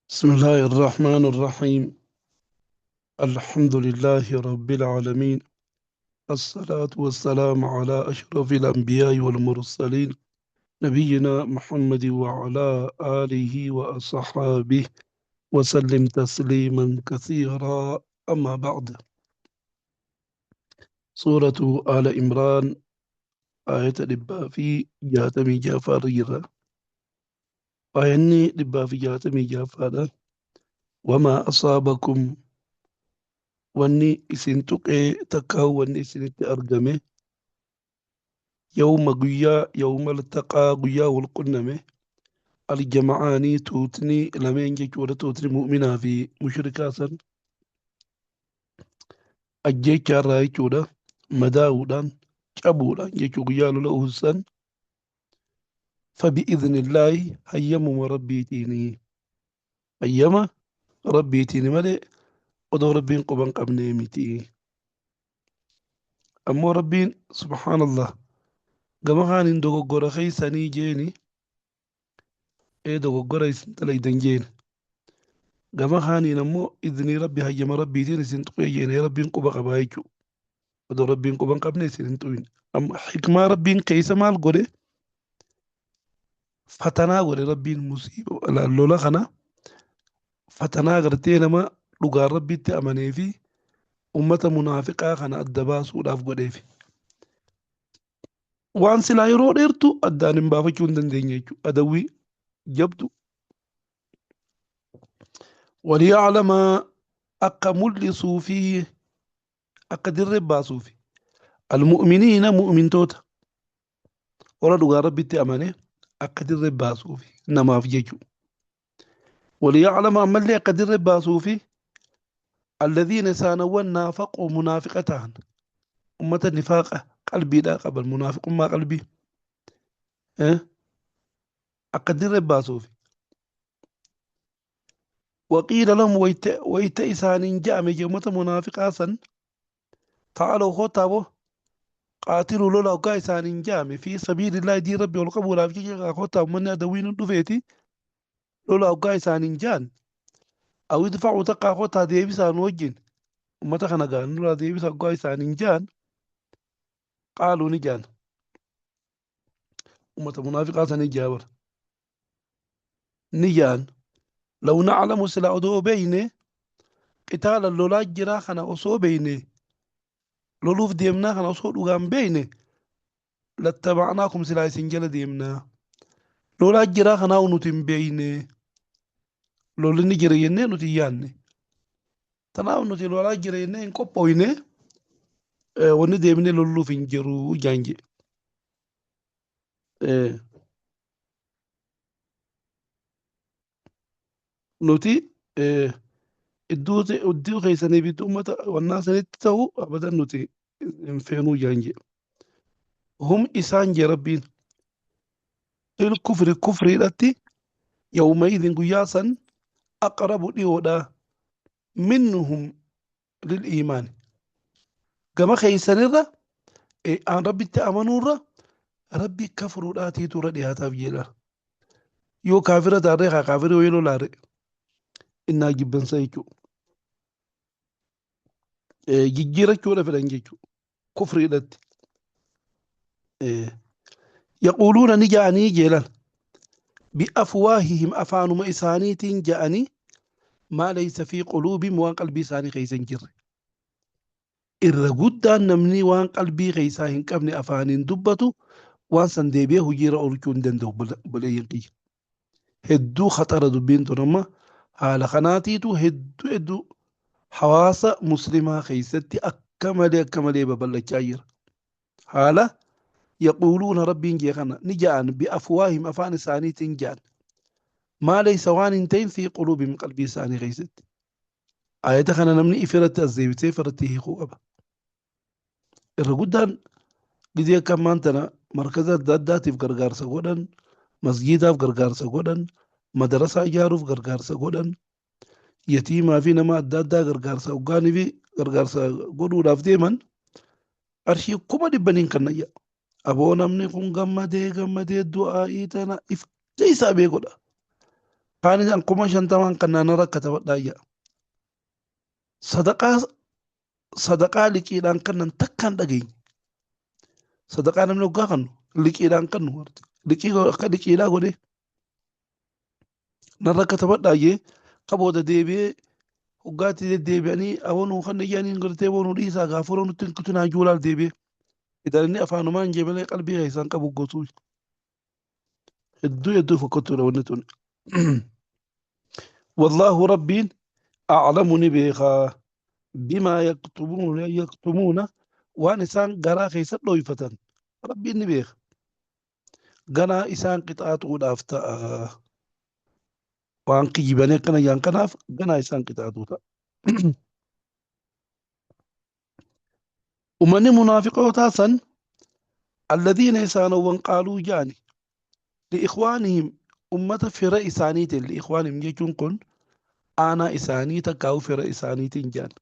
بسم الله الرحمن الرحيم. الحمد لله رب العالمين، الصلاة والسلام على أشرف الأنبياء والمرسلين، نبينا محمد وعلى آله وأصحابه وسلم تسليما كثيرا. أما بعد، سورة آل عمران آية 166 جرة. آية 166 وما أصابكم wanni isin tuqee takkaa wanni isinitti argame yawma guyyaa yawma iltaqaa guyyaa wal qunname aljama'aanii tuutni lameen jechuudha, tuutni mu'minaa fi mushrikaa san ajjeechaarraa jechuudha, madaa'uudhaan cabuudhaan jechuu guyyaa lola Uhud san fabi'idhnillaahi hayyamuma rabbiitiini, hayyama rabbiitiini malee odoo rabbiin quba hin qabnee miti. Ammoo rabbiin subhaanallah gama kaaniin dogoggora keessanii jeeni, ee dogoggora isin dalaydan jeeni. Gama kaaniin ammoo idnii rabbi hayyama rabbiitiin isin tuqee jeeni, rabbiin quba qabaa jechuudha. Odoo rabbiin quba hin qabne isin hin tuqin. Amma hikmaa rabbiin keessa maal godhe? Fatanaa godhe rabbiin musiiba lola kana fatanaa gartee nama dhugaan rabbitti amanee fi ummata munaafiqaa kana adda baasuudhaaf godheef. Waan silaa yeroo dheertu addaan hin baafachuu hin dandeenye jechuudha. Adawwii jabdu. Waliya'lama akka mul'isuu fi akka dirree baasuufi almu'miniina mu'mintoota warra dhugaa rabbitti amane akka dirree baasuufi namaaf jechuudha. Waliya'lama ammallee akka dirree baasuufi alladhiina isaanawwan naafaquu munaafiqa ta'an, ummata nifaaqa qalbiidhaa qaban, munaafiqummaa qalbii akka dirree baasuufi. Waqiila lahum wayta isaaniin ja'ame jee ummata munaafiqaa san ta'aloo kottaa boo qaatiluu lola hoggaa isaaniin ja'ame fi sabiilillaahi diin rabbi ol qabuudhaaf jecha kottaa ummanni adawwiin hin dhufeeti lola hoggaa isaaniin ja'an aw idfa'uu takkaa kottaa deebisaa nu wajjin ummata kana gaa nurraa deebisaa hoggaa isaaniin ja'an qaaluu ni ja'an ummata munaafiqaa sanii ja'a bara ni ja'an law na'lamu silaa odoo beeyne qitaala lolaa jiraa kana osoo beeyne loluuf deemnaa kana osoo dhugaan beeyne lattaba'naakum silaa isin jala deemnaa lolaa jiraa kanaa nuti hin beeyne lolli ni jira jennee nuti hin yaanne tanaaf nuti lolaa jira jennee hin qophooyne wanni deemnee lolluuf hin jiru jaan jedhe. Nuti iddoo iddoo keessanii fi iddoo uummata wannaa sanitti ta'u abadan nuti hin feenuu jaan jedhe. Hum isaan jee rabbiin fil kufri kufriidhatti yawma idin guyyaa san aqrabu dhiyoodha minhum lil iimaani gama keessanirra aan rabbitti amanuurra rabbi kafruudhaatiitu irra dhiyaataaf jedha. Yoo kaafira taarree haa kaafira yoo lolaare innaa jibbansa jechuudha. Jijjiirachuudha fedhan jechuudha. Kufriidhatti. Yaquuluuna ni ja'anii jeelan bi'afwaahihim afaanuma isaaniitiin ja'anii maa laysa fi quluubihim waan qalbii isaanii keessa hin jirre. Irra guddaan namni waan qalbii keessaa hin qabne afaaniin dubbatu waan san deebi'ee hojiirra oolchuu hin danda'u obboleeyyan kiyya. Hedduu khaxara dubbiin tun amma haala kanaatiitu hedduu hedduu hawaasa muslimaa keessatti akka malee akka malee babal'achaa jira. Haala yaquuluuna rabbiin jee kana ni ja'an bi'afwaahim afaan isaaniitiin ja'an maa laysa waan hin ta'in fi quluubihim qalbii isaanii keessatti. Ayata kana namni ifirratti as deebisee ifirratti hiikuu qaba. Irra guddaan gizee akka ammaan tana markaza adda addaatiif gargaarsa godhan, masjiidaaf gargaarsa godhan, madarasaa ijaaruuf gargaarsa godhan, yatiimaa fi nama adda addaa gargaarsa hoggaanii fi gargaarsa godhuudhaaf deeman qarshii 100,000 kan nayya. Aboo namni kun gammadee gammadee du'aa'ii tana if keessaa beekudha. Kaanis an 50,000 kannaa narra katabadhaa jedha. Sadaqaa sadaqaa liqiidhaan kannan takkaan dhageenye. Sadaqaa namni hoggaa kannu liqiidhaan kannu liqii akka liqiidhaa godhee narra katabadhaa jee ka booda deebi'ee hoggaatti deddeebi'anii aboo nuu kan jedhaniin gartee aboo nuu dhiisaa gaafa nutti hin kutinaa juulaal deebi'ee. Idan inni afaanumaan jee malee qalbii keessaan qabu gotuu hedduu hedduu fokkottuudha wanni tun. Wallaahu rabbiin a'lamu ni beekaa bimaa yaktumuuna yaktumuuna waan isaan garaa keessa dhoyfatan rabbiin ni beeka. Ganaa isaan qixaaxuudhaaf ta'a. Waan kijibanii akkana jaan kanaaf ganaa isaan qixaaxuu ta'a. Ummanni munaafiqootaa san alladhiina isaanowwan qaaluu ja'ani li'ikhwaanihim ummata fira isaaniitiin li'ikhwaanihim jechuun kun aanaa isaanii takkaa'u fira isaaniitiin ja'an.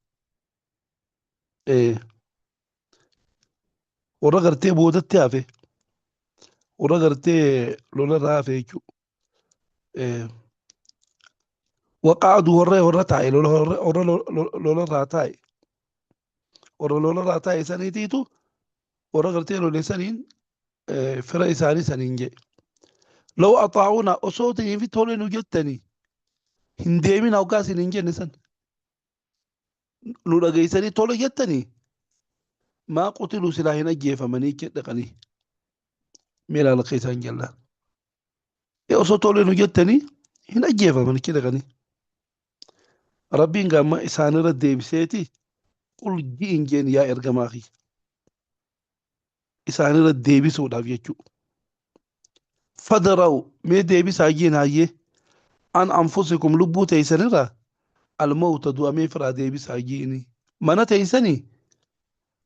Warra gartee boodatti hafe warra gartee lolarraa hafe jechuudha. Waqaaduu warra warra taa'e lola warra lolarraa taa'e warra lolarraa taa'e saniitiitu warra gartee lole saniin fira isaanii saniin jedhe. Law axaa'uuna osoo ta'ee fi tole nu jettanii hin deemin hoggaa isin hin jenne san nu dhageessanii tole jettanii maa qutiluu silaa hin ajjeefamanii jedhaqanii mee ilaala keessaan jallaa. Osoo tole nu jettanii hin ajjeefaman achi dhaqanii. Rabbiin gaamma isaanirra deebiseeti qul ji'in jeen yaa ergamaa kiyya. Isaanirra deebisuudhaaf jechuudha. Fadra'u mee deebisaa jeen hayyee an anfusikum lubbuu teessanirraa almawta du'a mee firaa deebisaa ji'ini. Mana teessanii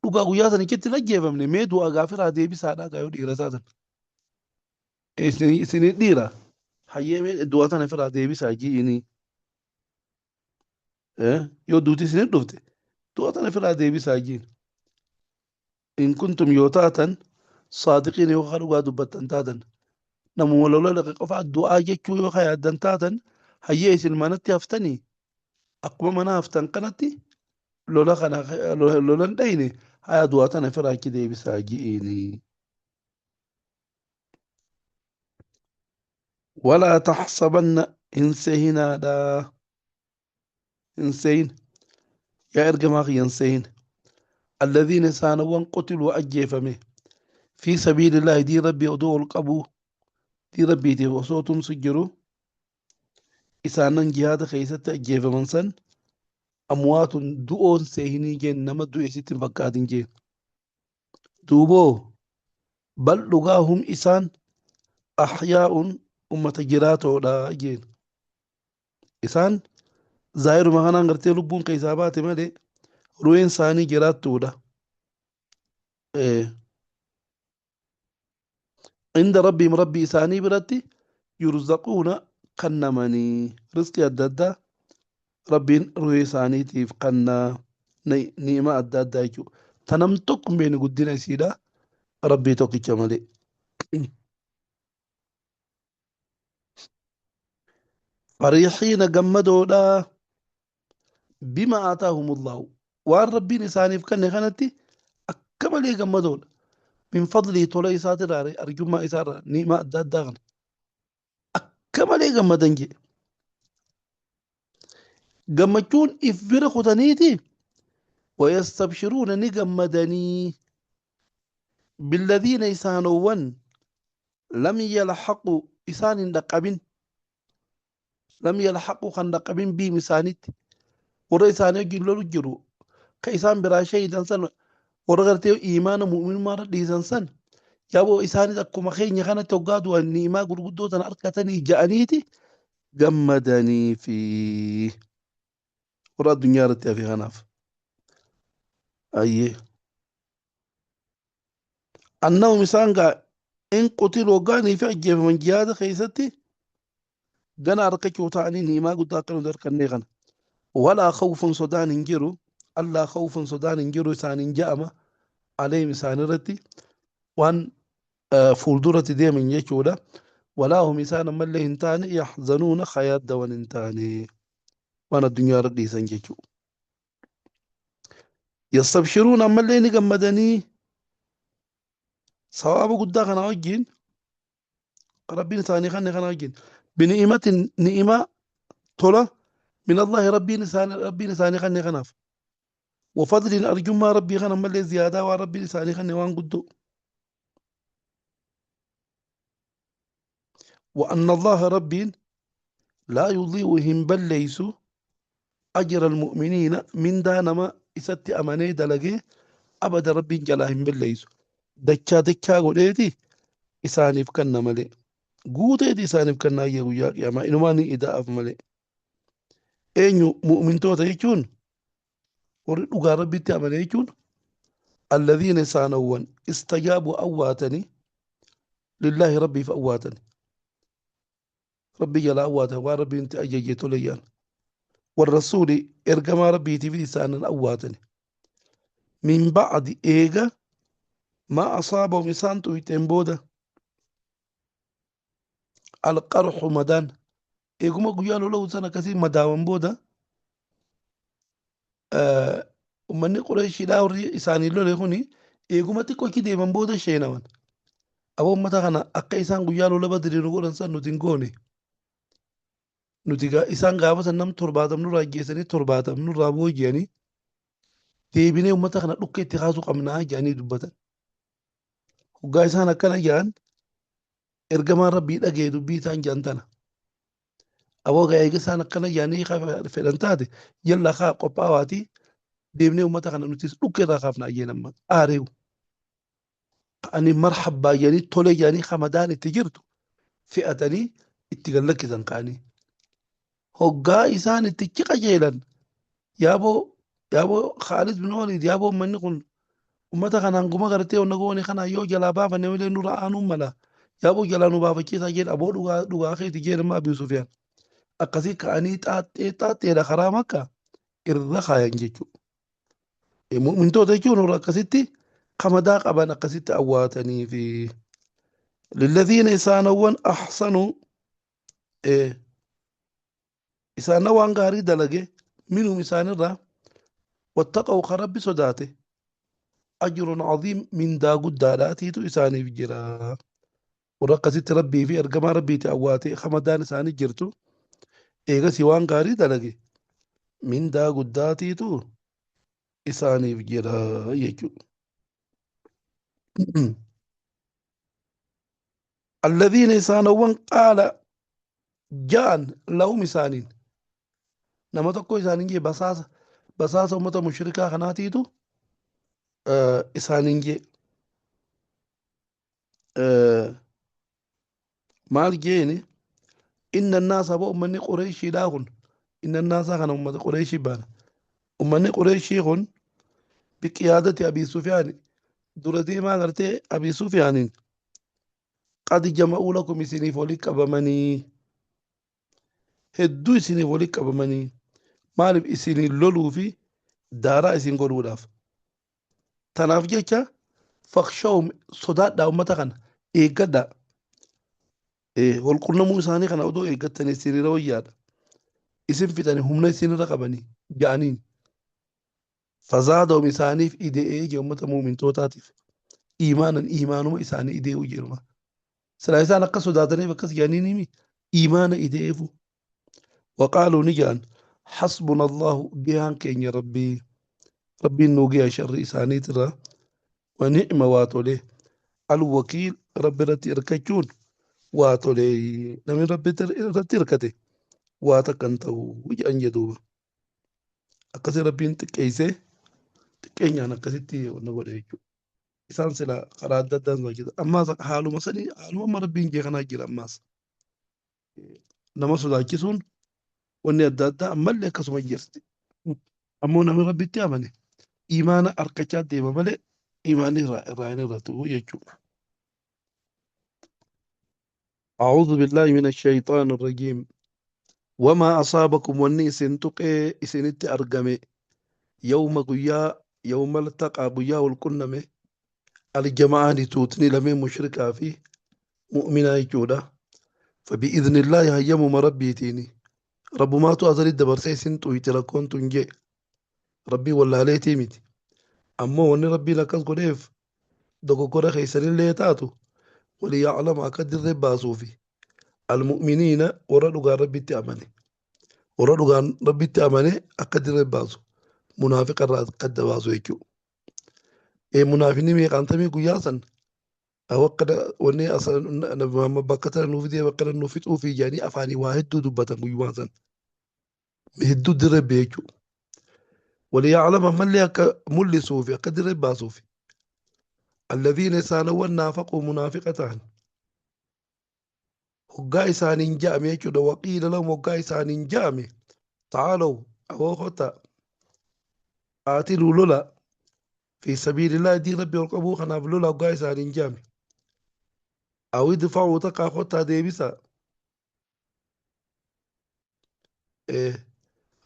dhugaa guyyaa sanichitti hin ajjeefamne mee du'a gaafiraa deebisaadhaa gaa yoo dhiira taatan. Isinii dhiira hayyee mee du'a tana firaa deebisaa ji'ini. Yoo duuti isinii dhufte du'a tana firaa deebisaa ji'in. In kuntum yoo taatan saadiqiin yoo dhugaa dubbattan taatan namuma lola dhaqe qofaa du'aa jechuu yoo yaaddan taatan hayyee isin manatti haftanii akkuma mana haftan kanatti lola kana lola hin dhayne haya du'a tana firaa achi deebisaa ji'ini. Walaa taxsabanna hin sehinaadhaa hin sehin yaa ergamaa kiyya hin sehin alladhiina isaanowwan qutiluu ajjeefame fi sabiilillaahi diin rabbii odoo ol qabuu diin rabbiitiif osoo tumsu jiru isaanan jihaada keessatti ajjeefaman san amwaatun du'oon seehinii jeen nama du'e sitti hin fakkaatin jeen duuboo bal dhugaa hum isaan ahyaa'un ummata jiraatoodha jeen isaan zaahiruma kanaan gartee lubbuun keessaa baate malee ru'een isaanii jiraattuudha. Inda rabbiim rabbii isaanii biratti yurzaquuna kannamanii rizqii adda addaa rabbiin ru'ee isaaniitiif kannaa ni'ima adda addaa jechuudha. Tanam tokko hin beekne guddina isiidha rabbii tokkicha malee. Fariixiina gammadoodha bima aataahumullahu waan rabbiin isaaniif kenne kanatti akka malee gammadoodha. Min fadlii tola isaatirraa arjummaa isaarraa ni'ima adda addaa kana akka malee gammadan jedhe. Gammachuun if bira kutaniiti wayastabshiruuna ni gammadanii billadiina isaanowwan lam yalhaqu isaan hin dhaqqabin lam yalhaqu kan dhaqqabin biim isaanitti warra isaanii wajjin lolu jiru ka isaan biraa shahidan san warra gartee iimaana mu'minummaa dhiisan san yaaboo isaanis akkuma keenya kanatti hoggaa du'an ni'imaa gurguddoo tana argatanii ja'aniiti gammadanii fi warra addunyaa irratti hafe kanaaf. Ayyee. Annahum isaan gaa in qutiluu hoggaanii fi ajjeefaman jihaada keessatti gana harkachuu ta'anii ni'imaa guddaa akka nuti harkannee kana. Walaa khawfun sodaan hin jiru allaa khawfun sodaan hin jiru isaaniin ja'ama aleehim isaan irratti waan fuulduratti deeman jechuudha. Walaa hum isaan ammallee hin taane yaxzanuuna ka yaaddawan hin taane waan addunyaa irra dhiisan jechuu. Yastabshiruun ammallee ni gammadanii sawaaba guddaa kana wajjin Rabbiin isaanii kanne kana wajjin bini'imatin ni'imaa tola min Allahi Rabbiin isaanii Rabbiin isaanii kanne kanaaf wafadlin arjummaa Rabbii kana ammallee ziyaadaa waan Rabbiin isaanii kanne waan guddoo. وأن الله ربين لا يضيع هم بليس أجر المؤمنين من دانما إسات أماني دلقي أبدا ربين جلا هم بليس دكا دكا قوليتي إسانيف كنا ملي قوتيتي إسانيف كنا يا يا ما إنماني إداء ملي أين مؤمن توتا يجون ورد ربي تأمني يجون الذين سانوا استجابوا أواتني لله ربي فأواتني ربي جل أواته وربي انت أجيت ليان والرسول إرجما ربي تفيد سانا أواتني من بعد إيجا ما أصابهم إسانتو يتنبودا القرح مدان إيجما قيالو لو سنة كثير مداوم بودا Ummanni Qureeshiidhaa warri isaanii lole kuni eeguma xiqqoo achi deeman booda sheenaman. Aboo ummata kana akka isaan guyyaa lola Badrii nu godhan san nuti hin goone. Nuti isaan gaafa san nam 70 nurraa ajjeesanii 70 nurraa booji'anii deebinee ummata kana dhukkee itti kaasuu qabnaa jedhanii dubbatan. Hoggaa isaan akkana jedhan ergamaan Rabbii dhaga'e dubbii isaan jedhan tana. Aboo gaa eega isaan akkana jedhanii fedhan taate yalla kaa qophaawaatii deemnee uummata kana nutis dhukkee irraa kaafna ayyeen amma aareewu. Ka'anii marhabbaa jedhanii tolee jedhanii hamadaan itti jirtu fe'atanii itti gad lakkisan ka'anii. Hoggaa isaan itti ci qajeelan yaaboo yaaboo Khaalid bin Waliid yaaboo uummanni kun ummata kanaan guma gartee onna goone kana yoo jalaa baafanne malee nurra aanuun mala yaaboo jalaa nu baafachiisaa jedhe aboo dhugaa dhugaa keeti jedhe amma Abii Sufiyaan akkasii ka'anii xaaxxee xaaxxeedha karaa Makkaa irra kaayan jechuudha. Mu'mintoota jechuun warra akkasitti kamadaa qaban akkasitti awwaatanii fi lilladhiina isaanawwan ahsanuu isaanna waan gaarii dalage minhum isaanirraa wattaqaw ka Rabbi sodaate ajrun aziim mindaa guddaadhaatiitu isaaniif jira. Warra akkasitti Rabbii fi ergamaa Rabbiiti awwaatee hamadaan isaanii jirtu eegasii waan gaarii dalage mindaa guddaatiitu isaaniif jira jechuudha. Alladhiina isaanowwan qaala ja'an lahum isaaniin nama tokko isaaniin jee basaasa basaasa ummata mushrikaa kanaatiitu isaaniin jee maal jeeni inna naasa ba ummanni qureeshiidhaa kun inna naasaa kana ummata qureeshii baana ummanni qureeshii kun biqiyaadati abii sufiyaani dura deemaa gartee abii sufiyaaniin qad jama'uu lakum isiniif wali qabamanii hedduu isiniif wali qabamanii maaliif isiniin loluu fi daaraa isin godhuudhaaf tanaaf jecha fakshawum sodaadhaa ummata kana eeggadhaa walqunnamuu isaanii kana odoo eeggattanii isinirra wayyaadha isin fixanii humna isinirra qabanii ja'aniin Fazaadahum isaaniif ide'ee jee ummata mu'mintootaatiif iimaanan iimaanuma isaanii ide'uu jedhuma. Silaa isaan akka sodaataniif akkas jedhanii nimi iimaana ide'eefu. Waqaaluu ni jedhan hasbuna Allahu gehaan keenya Rabbii Rabbiin nuu geha sharri isaaniitirraa wa ni'ma waa tolee alwakiil Rabbi irratti hirkachuun waa tolee namni Rabbi irratti hirkate waa takka hin ta'u jedhan jedhuuba. Akkasii Rabbiin xiqqeessee xiqqeenyaan akkasitti na godhe jechuudha. Isaan sila karaa adda addaan sodaachisa. Ammaas haaluma sanii haaluma amma Rabbiin jee kanaa jira ammaas. Nama sodaachisuun wanni adda addaa ammallee akkasuma jirti. Ammoo namni Rabbitti amane imaana harkachaa deema malee imaanni irraa hin irratu jechuudha. أعوذ بالله من الشيطان الرجيم وما أصابكم wanni isin tuqee isinitti argame yawma guyyaa yawma iltaqaa guyyaa wal qunname aljama'aani tuutni lameen mushrikaa fi mu'minaa jechuudha. Fabi'idhnillaahi hayyamuma Rabbiitiini. Rabbumaatu azali dabarsee isin xuyxe rakkoon tun jee. Rabbii wallaaleetii miti. Ammoo wanni Rabbiin akkas godheef dogoggora keessanillee taatu waliya'lama akka dirree baasuufi almu'miniina warra dhugaan Rabbitti amane. Warra dhugaan Rabbitti amane akka dirree baasu munaafiqa irraa akka adda baasu jechuudha. Ee munaafiqni meeqaantamii guyyaa san Akka wanni Nabi Muhammad bakka tana nuuf fidee bakka tana nuuf fixuu fi jedhanii afaanii waa hedduu dubbatan guyyumaan san. Hedduu dirree ba'e jechuudha. Waliya'lama ammallee akka mul'isuu fi akka dirree baasuuf. Alladhiina isaanawwan naafaquu munaafiqa ta'an. Hoggaa isaaniin ja'ame jechuudha. Waqiila lahum hoggaa isaaniin ja'ame. Ta'aalaw aboo kottaa. Qaatiluu lola. Fi sabiilillaahi diin Rabbii ol qabuu kanaaf lola hoggaa isaaniin ja'ame. Aw idfa'uu takkaa kottaa deebisaa.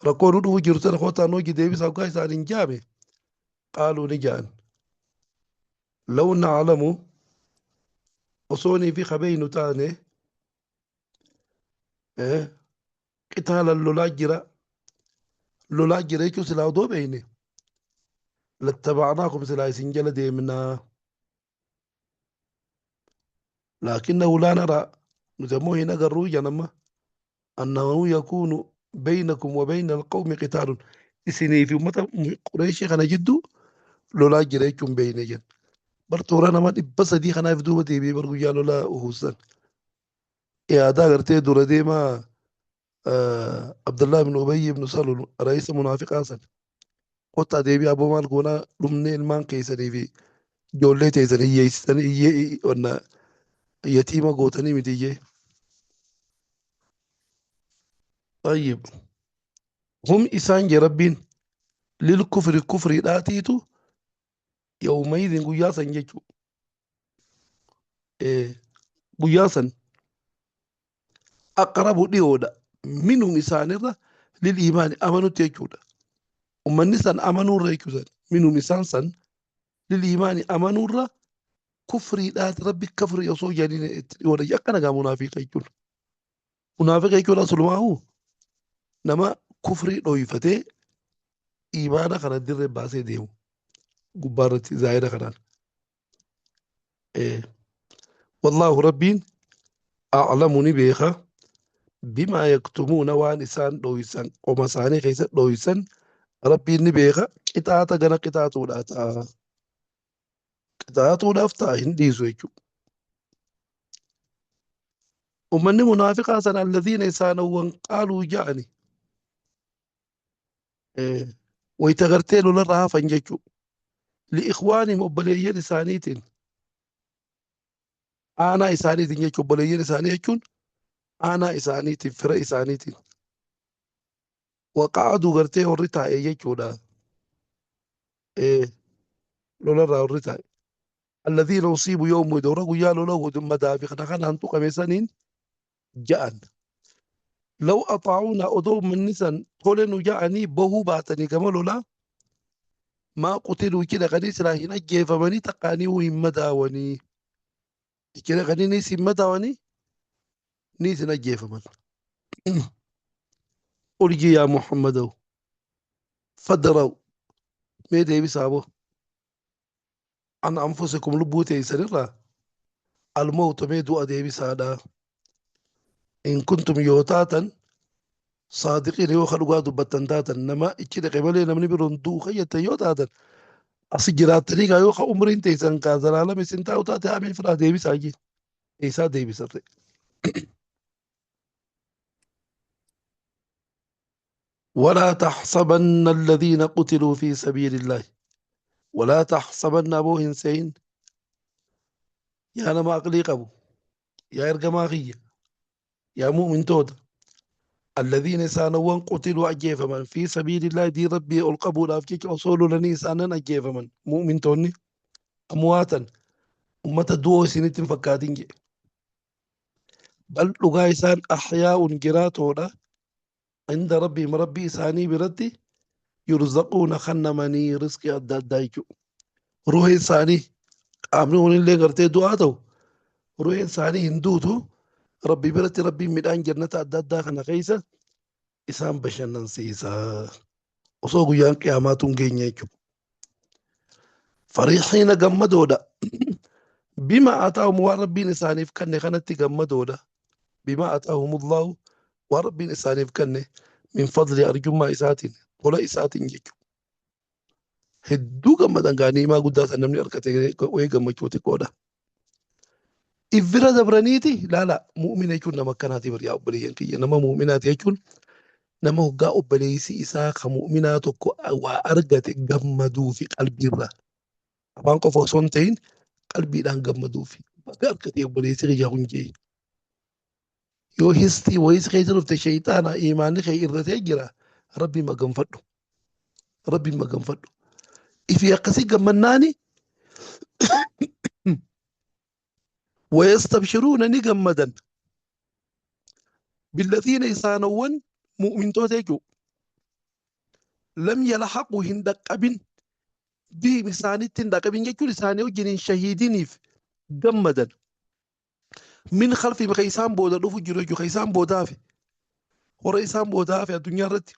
Rakkoo nu dhufu jiru tana kottaa nu hojii deebisaa hoggaa isaaniin ja'ame. Qaaluu ni ja'an. Law na'lamu osoonii fi kabeeynu taane qitaalan lolaa jira lolaa jira jechuun silaa odoo beeyne lattaba'naakum silaa isin jala deemnaa laakinnahu laa naraa nuti ammoo hin agarruu ija nama annahu yakuunu baynakum wa bayna alqawmi qitaalun isinii fi ummata qureeshii kana jidduu lolaa jira jechuun beeyne jenna bar toora nama 300 kanaaf duuba deebi'ee bar guyyaa lolaa uhusan yaadaa gartee dura deemaa Abdullah ibn Ubayy ibn Salul raisa munaafiqaa san kottaa deebi'aa aboo maal goonaa dhumnee ilmaan keessanii fi ijoollee teessan hiyyeessitanii hiyyee wanna yatiima gootanii miti iyyee. Tayyib. Hum isaan jee Rabbiin lil kufri kufriidhaatiitu yawmayidin guyyaa san jechuu. Guyyaa san aqrabu dhiyoodha minhum isaanirra lil iimaani amanutti jechuudha. Ummanni san amanuurra jechuudha. Minhum isaan san lil iimaani amanuurra kufriidhaati rabbi kafrii osoo jedhanii itti dhiyoodha. Akka nagaa munaafiqa jechuudha. Munaafiqa jechuun asulumaahu nama kufrii dhooyfatee iimaana kana dirree baasee deemu gubbaa irratti zaahira kanaan. Wallaahu rabbiin a'lamu ni beeka bimaa yaktumuuna waan isaan dhooysan qoma isaanii keessa dhooysan rabbiin ni beeka qixaaxa gana qixaaxuudhaa ta'a. Qixaaxuudhaaf ta'a hin dhiisu jechuudha. Ummanni munaafiqaa sana alladhiina isaanowwan qaaluu ja'ani wayita gartee lolarraa hafan jechuudha. Li'ikhwaanihim obboleeyyan isaaniitiin aanaa isaaniitiin jechuudha. Obboleeyyan isaanii jechuun aanaa isaaniitiin fira isaaniitiin. Waqa'aduu gartee warri taa'e jechuudha. Lolarraa warri taa'e. Alladhiina usiibu yawma warra guyyaa lola madaa fi kana kanaan tuqame saniin ja'an. Law axaa'uunaa odoo ummanni san tole nu ja'anii bahuu baatanii gama lolaa maa qutiluu ichi dhaqanii silaa hin ajjeefamanii takkaanii hin madaawanii. Ichi dhaqanii niis hin madaawanii niis hin ajjeefaman. Urjii yaa Muhammadaw fadraw mee deebisaa boo an anfusikum lubbuu teessanirraa almawta mee du'a deebisaadha. In kuntum yoo taatan saadiqiin yoo ka dhugaa dubbattan taatan nama ichi dhaqe malee namni biroon du'u kayyattan yoo taatan asi jiraattanii kaa yoo ka umriin teessan kaa zalaalama isin taa'u taate amee firaa deebisaa jee eessaa deebisarre. ولا تحسبن الذين قتلوا في سبيل الله ولا تحسبن أبو هنسين يا نما أقلي قبو يا إرقما خيّة يا مؤمن توتا الذين سانوان قتلوا أجيفمن في سبيل الله دي ربي القبول أفكيك أصول لني سانن أجيفمن مؤمن توني أمواتا أمة دو سنتين فكاتين جي بل لغايسان أحياء جراتونا عند ربهم ربي إساني بردي يرزقون خنمني رزق أدى أدى روح إنساني qaamni kunillee gartee du'aa ta'u ruuhin isaanii hin duutu Rabbi biratti Rabbiin midhaan jannata adda addaa kana keessa isaan bashannansiisa. Osoo guyyaan qiyaamaatu hin geenye jechuudha. Farihiina gammadoodha. Bima ataahum waan Rabbiin isaaniif kanne kanatti gammadoodha. Bima ataahumullahu waan Rabbiin isaaniif kanne min fadli arjummaa isaatiin tola isaatiin jechuudha. Hedduu gammadan gaa ni'imaa guddaa san namni argate wayii gammachuu xiqqoodha. If bira dabraniiti laala mu'mina jechuun nama akkanaati bar yaa obboleeyyan kiyya nama mu'minaati jechuun nama hoggaa obboleessi isaa ka mu'minaa tokko waa argate gammaduufi qalbiirraa afaan qofa osoo hin ta'in qalbiidhaan gammaduufi baga argate obboleessi kiyya kun jee yoo histii wayii si keessa dhufte shayxaana imaanni kee irratee jira rabbii maganfadhu rabbii maganfadhu ifii akkasii gammannaani wayastabshiruuna ni gammadan billadiina isaanowwan mu'mintoota jechuu lam yalhaqu hin dhaqqabin bihim isaanitti hin dhaqqabin jechuun isaanii wajjin hin shahiidiniif gammadan min khalfihim ka isaan booda dhufu jiru jechuudha ka isaan booda hafe warra isaan booda hafe addunyaa irratti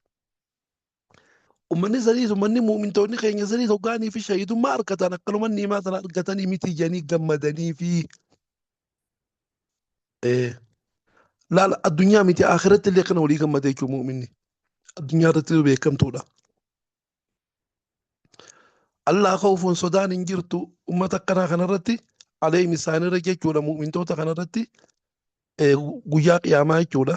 ummanni saniis ummanni mu'mintoonni keenya saniis hoggaanii fi shahiidummaa argatan akkanuma ni'imaa sana argatanii miti jedhanii gammadanii fi laala addunyaa miti akhiratti illee kana walii gammada jechuudha mu'minni addunyaa irratti beekamtuudha. Allaa khawfun sodaan hin jirtu ummata akkanaa kanarratti alayhim isaanirra jechuudha mu'mintoota kanarratti guyyaa qiyaamaa jechuudha.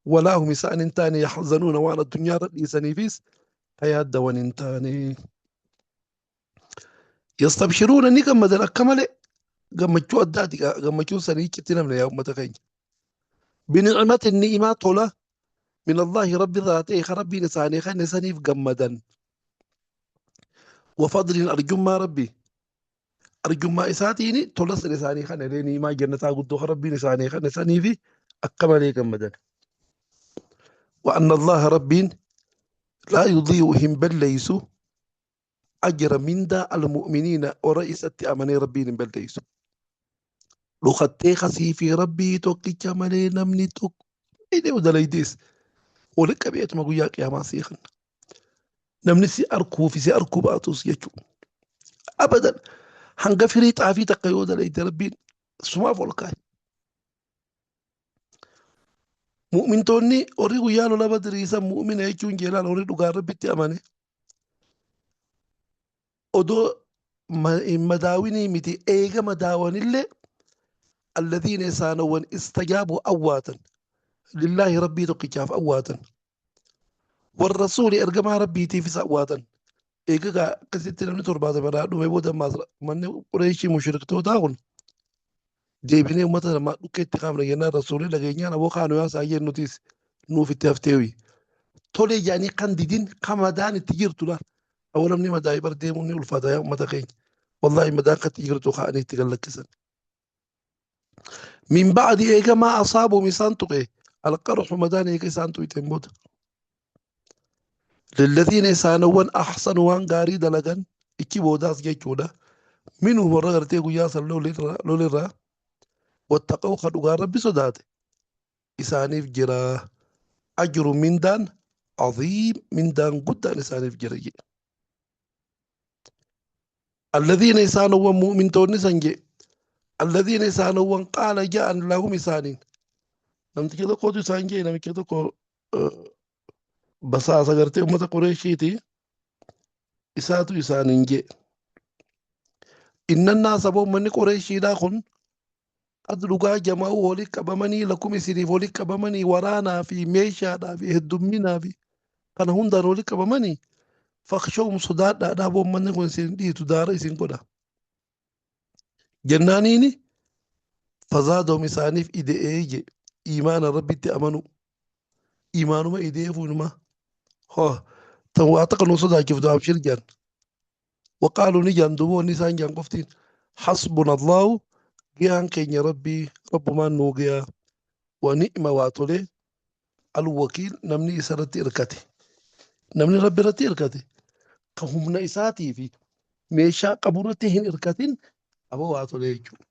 Walaa hum isaan hin taane yahzanuuna waan addunyaarra dhiisaniifis ka yaaddawan hin taane. Yastabshiruuna ni gammadan akka malee gammachuu addaati gammachuun sanii iccitti namne yaa ummata keenya. Bini'matin ni'imaa tola min Allaahi rabbi irraa ta'e kan rabbiin isaanii kenne saniif gammadan. Wa fadlin arjummaa rabbi arjummaa isaatiin tola san isaanii kan illee ni'imaa jannataa guddoo kan rabbiin isaanii kenne saniif akka malee gammadan. Wa anna Allaaha rabbiin laa yudhii'u hin balleeysu ajra mindaa almu'miniina warra isatti amanee rabbiin hin balleeysu. Dhokattee kasii fi rabbii tokkicha malee namni tokko inni dalaydees wali qabeetuma guyyaa qiyaamaa sii kanna. Namni si arkuu fi si arkuu baatus jechuudha. Abadan hanga firii xaafii takka yoo dalayde rabbiin sumaaf ol kaa'e. Mu'mintoonni warri guyyaa lola badrii san mu'mina jechuun jeelaan warri dhugaan rabbitti amane odoo hin madaawinii miti eega madaawanillee alladhiina isaanowwan istajaabuu awwaatan lillaahi rabbii tokkichaaf awwaatan warrasuuli ergamaa rabbiitiifis awwaatan eega gaa akkasitti namni 70 irraa dhume booda ammaas manni qureeshii mushriktootaa kun deebinee ummata namaa dhukkee itti kaafna jennaan rasuulli dhageenyaan aboo kaanu yaa saayyeen nutis nuuf itti hafteewi tolee jedhanii kan didin kan madaan itti jirtu laal aboo namni madaa'ee bar deemuun ni ulfaata yaa ummata keenya wallaahi madaan kan itti jirtu ka'anii itti gad lakkisan min ba'di eega maa asaabuum isaan tuqe alqarxu madaan eega isaan tuqxeen booda lilladhiina isaanowwan ahsanu waan gaarii dalagan ichi boodaas jechuudha minhum warra gartee guyyaa san lolirraa wattaqaw ka dhugaan rabbi sodaate isaaniif jira ajru mindaan aziim mindaan guddaan isaaniif jira jedhe alladhiina isaanowwan mu'mintoonni san jedhe alladhiina isaanowwan qaala ja'an lahum isaaniin namticha tokkotu isaan jedhe namicha tokko basaasa gartee ummata Qureeshiiti isaatu isaaniin jee innannaa saba ummanni Qureeshiidhaa kun qad dhugaa jamaa'uu wali qabamanii lakum isiniif wali qabamanii waraanaa fi meeshaadhaa fi heddumminaa fi kana hundaan wali qabamanii fakshawum sodaadhaadhaa boo ummanni kun isin dhiitu daara isin godha jennaaniini fazaadahum isaaniif ide'ee je iimaana rabbitti amanu iimaanuma ide'ee fuunuma hoo tan waa takka nu sodaachiftu abshir jedhan waqaaluu ni jedhan duuba wanni isaan jedhan qoftiin hasbuna allahu giyaan keenya rabbii rabbumaan nuu giyaa wa ni'ma waa tolee alwakiil namni isa irratti irkate namni rabbi irratti irkate ka humna isaatii fi meeshaa qabu irratti hin irkatin aboo waa tolee jechuudha.